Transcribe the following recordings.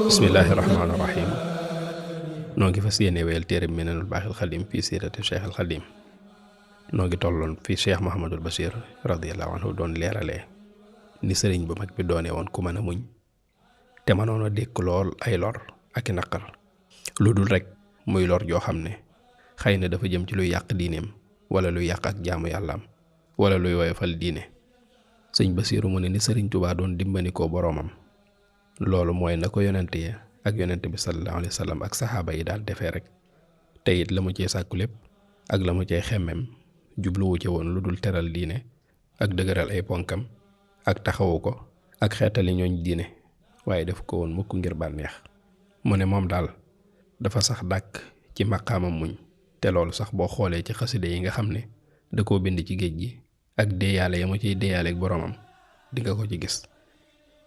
bismillaahi rahmaani rahiim. noo ngi fas yéene wéyal téere Minanul Baaxil Xadiim fii siirati Cheikh al Xadiim. noo ngi tolloon fii Cheikh Mouhamadul Bachir radiyallaahu anhu doon leeralee ni sëriñ bu mag bi doone woon ku mën a muñ te mënoon a dékk lool ay lor ak i naqar lu dul rek muy lor joo xam ne xëy na dafa jëm ci luy yàq diineem wala luy yàq ak jaamu yàllaam wala luy woyofal diine. sëñ Basiiru mu ne ni sëriñ Tuubaa doon dimbandikoo boroomam loolu mooy na ko yonent ya ak yonent bi sallallahu alayhi wa sallam ak saxaaba yi daal defee rek te it la mu cee sàkku lépp ak la mu cee xemmem jubluwu ci woon lu dul teral diine ak dëgëral ay ponkam ak taxawu ko ak xeetali ñooñ diine waaye def ko woon mukk ngir bànneex. mu ne moom daal dafa sax dàkk ci maqaamam muñ te loolu sax boo xoolee ci xaside yi nga xam ne da koo bind ci géej gi ak déeyaale ya mu ciy déeyaale ak boroomam di nga ko ci gis.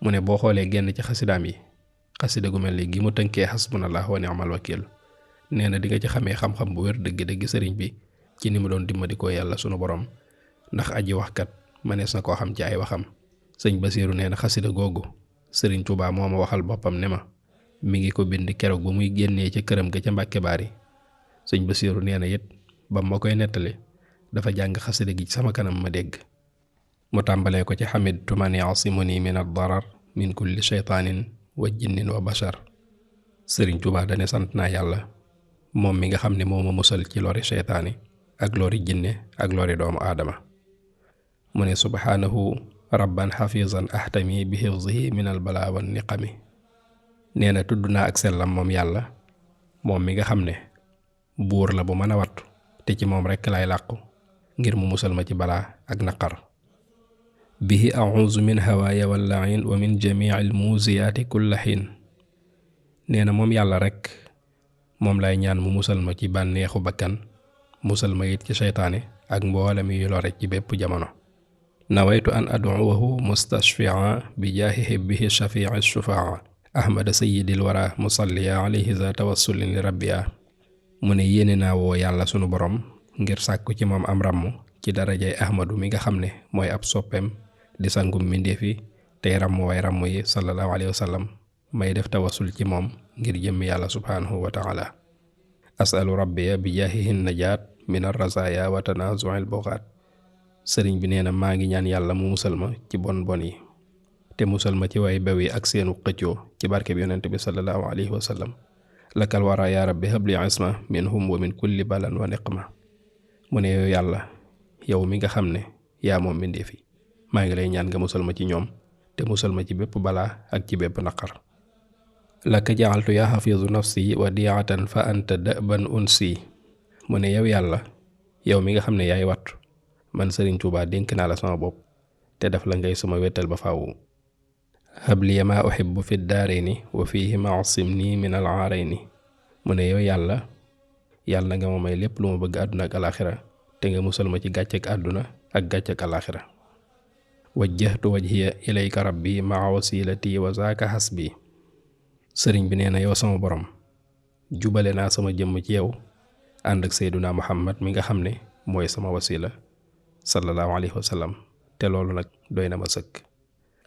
mu ne boo xoolee genn ci xasidaam yi xasida gu mel ni gi mu tënkee xasbunallah wa ni'mal wakiil nee na di nga ci xamee xam-xam bu wér dëgg-dëgg sëriñ bi ci ni mu doon dimbandikoo yàlla sunu borom ndax aji waxkat mënees na koo xam ci ay waxam. sëñ Basiiru nee na xasida googu sëriñ Tuubaa moo ma waxal boppam ne ma mi ngi ko bind keroog ba muy génnee ca këram ga ca Mbàkke Baari. sëñ Basiiru nee na it ba ma koy nettali dafa jàng xasida gi sama kanam ma dégg. mu tàmbalee ko ci xamidtu man yaasimuni min ad-darar min kulli shaytaanin wa jinnin wa bashar. sëriñ Tuubaa dane sant naa yàlla moom mi nga xam ne moo ma musal ci lori sheytaani ak lori jinne ak lori doomu aadama. mu ne subhaanahu rabban xafizan ahtami bi hifzihi min al balaa wan niqami. nee na tudd naa ak sellam moom yàlla moom mi nga xam ne buur la bu mën a wattu te ci moom rekk lay làqu ngir mu musal ma ci balaa ak naqar. bihi a'uuzu min hawaaya wal la'iin wa min jamiicil muuziyaati kulla xiin. nee na moom yàlla rekk moom lay ñaan mu musal ma ci bànneexu bakkan musal ma it ci seytaane ak mboolem yu lore ci bépp jamono. nawaytu an ad'uwahu mustashfi'a bi jaahi hibbihi shafii'i shufaa ahmada sayyidil wara musalliya alayhi za tawassulin li rabbiya. mu ne yéene naa woo yàlla sunu borom ngir sàkku ci moom am ràmm ci darajay ahmadu mi nga xam ne mooy ab soppeem di sangum mbindéef yi tey ràmm way ràmm yi sallallahu alayhi wa sallam may def tawassul ci moom ngir jëmmi yàlla subhaanahu wa taala. asalu rabbiya bi jaahihin najaat min arrazaya wa tanazu'il bughat. sëriñ bi nee na maa ngi ñaan yàlla mu musal ma ci bon yi te musal ma ci way bew yi ak seenu xëccoo ci barke bi yonent bi sallallahu alayhi wa sallam. lakal wara yaa rabbi habli isma minhum wa min kulli balan wa niqma. mu ne yow yàlla yow mi nga xam ne yaa moom mbindéef yi maa ngi lay ñaan nga musal ma ci ñoom te musal ma ci bépp balaa ak ci bépp naqar. laka ja'altu yaa xafiizu nafsi wa diyaatan fa anta da'ban unsi. mu ne yow yàlla yow mi nga xam ne yaay wattu man sëriñ Tuubaa dénk naa la sama bopp te def la ngay sama wéttal ba faawu. habliya maa uhibbu fi daarayni wa fiihi ma'simni min al-aarayni. mu ne yow yàlla yàlla nga ma may lépp lu ma bëgg àdduna ak alaaxira te nga musal ma ci gàcceek àdduna ak gàcceek alaaxira. wajjahtu wajhiya ilayka rabbi ma'a wasilati wa zaaka hasbi. sëriñ bi nee na yow sama borom jubale naa sama jëmm ci yow ànd ak seyduna muhammad mi nga xam ne mooy sama wasila sallallahu alayhi wa sallam te loolu nag doy na ma sëkk.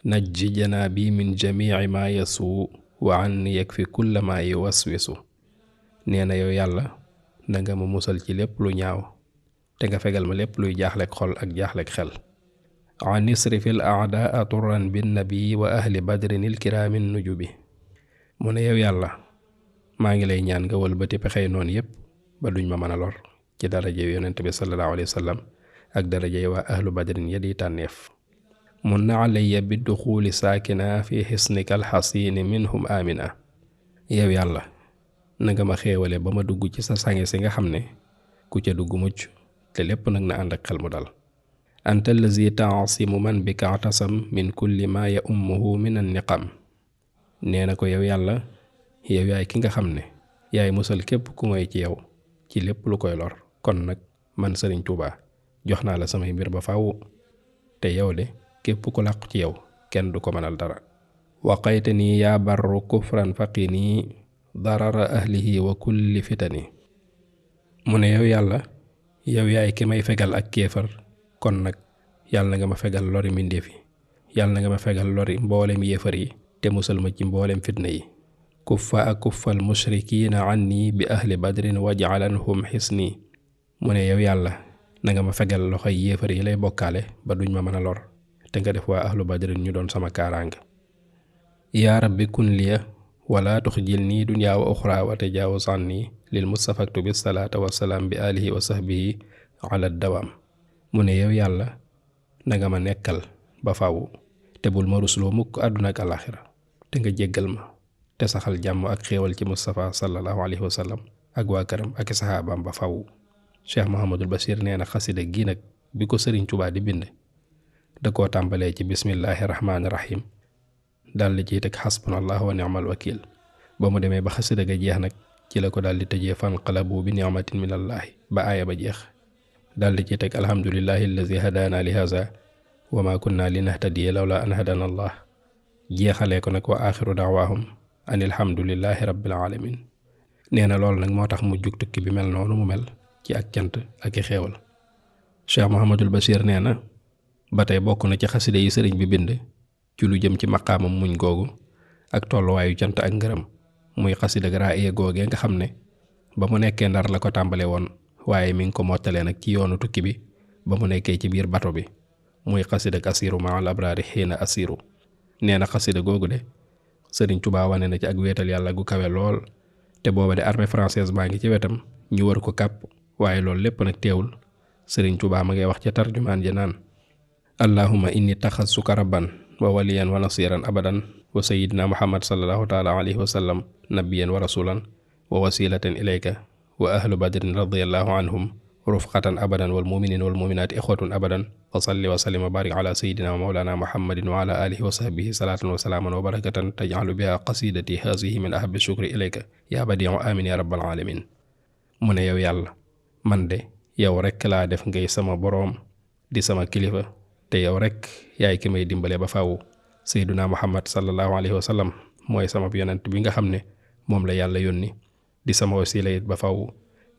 najji janaabi min jamiici maa yasuu wa anni yakfi kulla maa yuwaswisu. nee na yow yàlla na nga ma musal ci lépp lu ñaaw te nga fegal ma lépp luy jaaxlek xol ak jaaxlek xel. an isrifil a'daa turran bin nabi wa ahli badrinil kiraamin nujubi. mu ne yow yàlla maa ngi lay ñaan nga wëlbati pexey noonu yépp ba duñ ma mën a lor ci daraje yonent bi sallallahu alayhi wa sallam ak daraje waa ahlu badrin ya di tànneef. mun na alayya bi duxuuli saakina fi xisnika alxasiini minhum amina. yow yàlla na nga ma xéewale ba ma dugg ci sa sange si nga xam ne ku ca dugg mucc te lépp nag na ànd ak xel mu dal. anta allazi taasimu man bika atasam min kulli ma ya ummuhu min an niqam. nee na ko yow yàlla yow yaay ki nga xam ne yaay musal képp ku ngoy ci yow ci lépp lu koy lor kon nag man sëriñ Tuubaa jox naa la samay mbir ba faaw te yow de képp ku làqu ci yow kenn du ko mënal dara. waqaytani yaa barru kufran faqini darara ahlihi wa kulli fitani. mu ne yow yàlla yow yaay ki may fegal ak kéefar kon nag yàlla na nga ma fegal lori mbindéef yi yàlla na nga ma fegal lori mboolem yéefar yi te musal ma ci mboolem fitna yi. kuffa akuffal mushrikiina anni bi ahli badrin waj'alanhum xisni. mu ne yow yàlla na nga ma fegal loxoy yéefar yi lay bokkaale ba duñ ma mën a lor te nga def waa ahlu badrin ñu doon sama kaaraanga. yaa rabbi kun liya wala tuxjilni dunya wa uxra wa tajaawaz anni lil mustafaktu bis salaata wa salaam bi alihi wa sahbihi ala dawaam. mu ne yow yàlla na nga ma nekkal ba faw te bul ma rusloo mukk àdduna ak alaxira te nga jéggal ma te saxal jàmm ak xéewal ci Mustafa sallallahu alayhi wa sallam ak waa këram ak saxaabaam ba faw. Cheikh Mouhamadul Bachir nee na xasida gi nag bi ko Sëriñ Tuubaa di bind da koo tàmbalee ci bismillahi rahmaani rahim daal di ciy teg xasbunallahu wa ni'mal wakil. ba mu demee ba xasida ga jeex nag ci la ko daal di tëjee fanqalabu bi ni'matin minallahi ba aaya ba jeex daal di ciy teg alhamdulillahi allazi hadaana li haza wa ma kunna linahtadiya lawla an hadana allah jeexalee ko nag wa axiru da'waahum an alhamdulillahi rabbil alamin. nee na loolu nag moo tax mu jug tukki bi mel noonu mu mel ci ak cant ak i xéewal. Cheikh Mouhamadul Bachir nee na ba tey bokk na ci xasida yi sëriñ bi bind ci lu jëm ci maqaamam muñ googu ak tolluwaayu cant ak ngërëm muy xasida Raaya googee nga xam ne ba mu nekkee Ndar la ko tàmbale woon waaye mi ngi ko mottalee nag ci yoonu tukki bi ba mu nekkee ci biir bato bi muy xasida asiru ma'al abraari xiina asiru. nee na xasida googu de sëriñ Tuubaa wane na ci ak wéetal yàlla gu kawe lool te booba de armée française baa ngi ci wetam ñu wër ko kàpp waaye loolu lépp nag teewul sëriñ Tuubaa ma ngay wax ca tarjumaan ja naan allahumma inni taxassuka rabban wa waliyan wa nasiran abadan wa sayyidina muhammad sallallahu taala alayhi wa sallam nabiyan wa rasulan wa wasilatan ilayka wa ahlu badrin radiyallahu anhum rufqatan abadan wal muminin wal muminati ixwatun abadan wa salli wa sallim wa barik ala sayyidina wa mawlana muhammadin wa ala alihi wa sahbihi salatan wa salaaman wa barakatan taj'alu biha qasidati hazihi min ahabbi shukri ilayka ya badi'u amin ya rabbal alamin. mu ne yow yàlla man de yow rekk laa def ngay sama boroom di sama kilifa te yow rekk yaay ki may dimbale ba faw. sayyiduna muhammad sallallahu alayhi wa sallam mooy sama yonent bi nga xam ne moom la yàlla yónni di sama wasila it ba faw.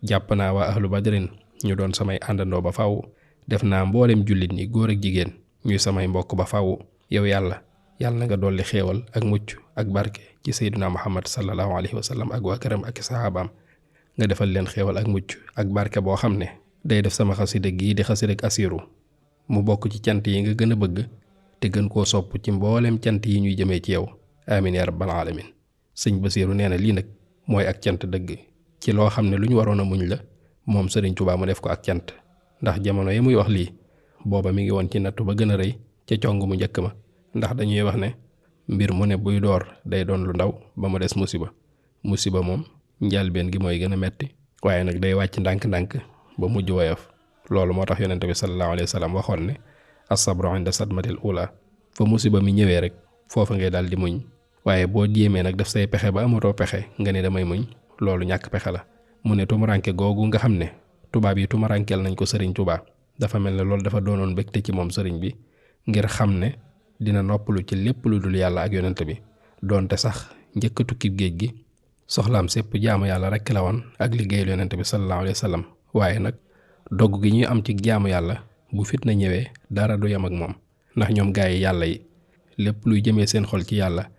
jàpp naa waa ahlu badrin ñu doon samay àndandoo ba faw. def naa mboolem jullit ñi góor ak jigéen ñuy samay mbokk ba faw. yow yàlla na nga dolli xéewal ak mucc ak barke ci sayyiduna muhammad sallallahu alayhi wa sallam ak waa këram ak saxaabaam nga defal leen xéewal ak mucc ak barke boo xam ne day def sama xasida gii di xasida ak asiru mu bokk ci cant yi nga gën a bëgg te gën koo sopp ci mboolem cant yi ñuy jëmee ci yow amin ya rabbal alamin. sëñ Basiiru nee na lii nag mooy ak cant dëgg ci loo xam ne lu ñu waroon a muñ la moom sëriñ Tuubaa mu def ko ak cant ndax jamono yi muy wax lii booba mi ngi woon ci nattu ba gën a rëy ca cong mu njëkk ma ndax dañuy wax ne mbir mu ne buy door day doon lu ndaw ba mu des musiba moom njàlbeen gi mooy gën a metti waaye nag day wàcc ndànk-ndànk ba mujj woyof. loolu moo tax yonente bi sallallahu alayhi wa sallam waxoon ne as-sabru inda sadmatil ula fa musiba mi ñëwee rek foofa ngay daal di muñ waaye boo jéemee nag def say pexe ba amatoo pexe nga ne damay muñ loolu ñàkk pexe la. mu ne tumuranke googu nga xam ne tubaab yi tumurankeel nañ ko sëriñ Tuubaa dafa mel ne loolu dafa doonoon mbégte ci moom sëriñ bi ngir xam ne dina noppalu ci lépp lu dul yàlla ak yonent bi doonte sax njëkk tukki géej gi soxlaam sépp jaamu yàlla rekk la woon ak liggéeyal yonent bi sallallahu alayhi wa sallam waaye nag dogg gi ñuy am ci jaamu yàlla bu fitna ñëwee dara du yem ak moom ndax ñoom gaay yi yàlla yi lépp luy jëmee seen xol ci yàlla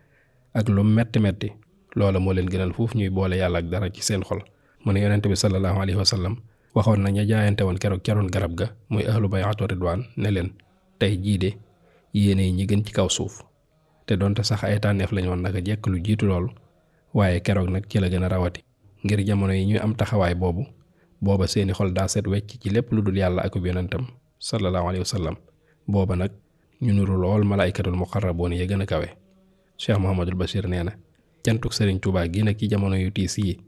ak lu metti metti loola moo leen gënal foofu ñuy boole yàlla ak dara ci seen xol. mu ne yonent bi sallallahu alayhi wa sallam waxoon na ña jaayante woon keroog caroon garab ga muy ahlu bay'atu ridwaan ne leen tey jii de yéene ñi gën ci kaw suuf te donte sax ay tànneef lañu woon naka jekk lu jiitu loolu waaye keroog nag ci la gën a rawati ngir jamono yi ñuy am taxawaay booba seeni xol daa set wecc ci lépp lu dul yàlla ak yonentam sallallahu alayhi wa sallam booba nag ñu nuru lool malaaykatul muqarraboon ya gën a kawe. Cheikh Mouhamadul Bachir nee na cantuk sëriñ Tuubaa gi nag ci jamono yu tiis yi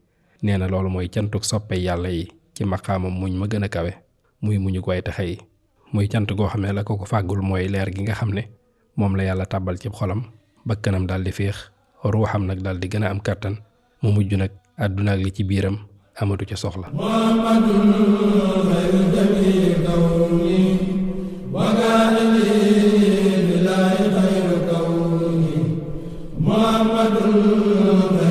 nee na loolu mooy cantuk soppe yàlla yi ci maqaamam muñ ma gën a kawe muy muñu way taxe yi muy cant goo xam ne la ko fàggul mooy leer gi nga xam ne moom la yàlla tàbbal ci xolam bakkanam daal di féex ruuxam nag daal di gën a am kàttan mu mujj nag àdduna ak li ci biiram amatu ca soxla. محمد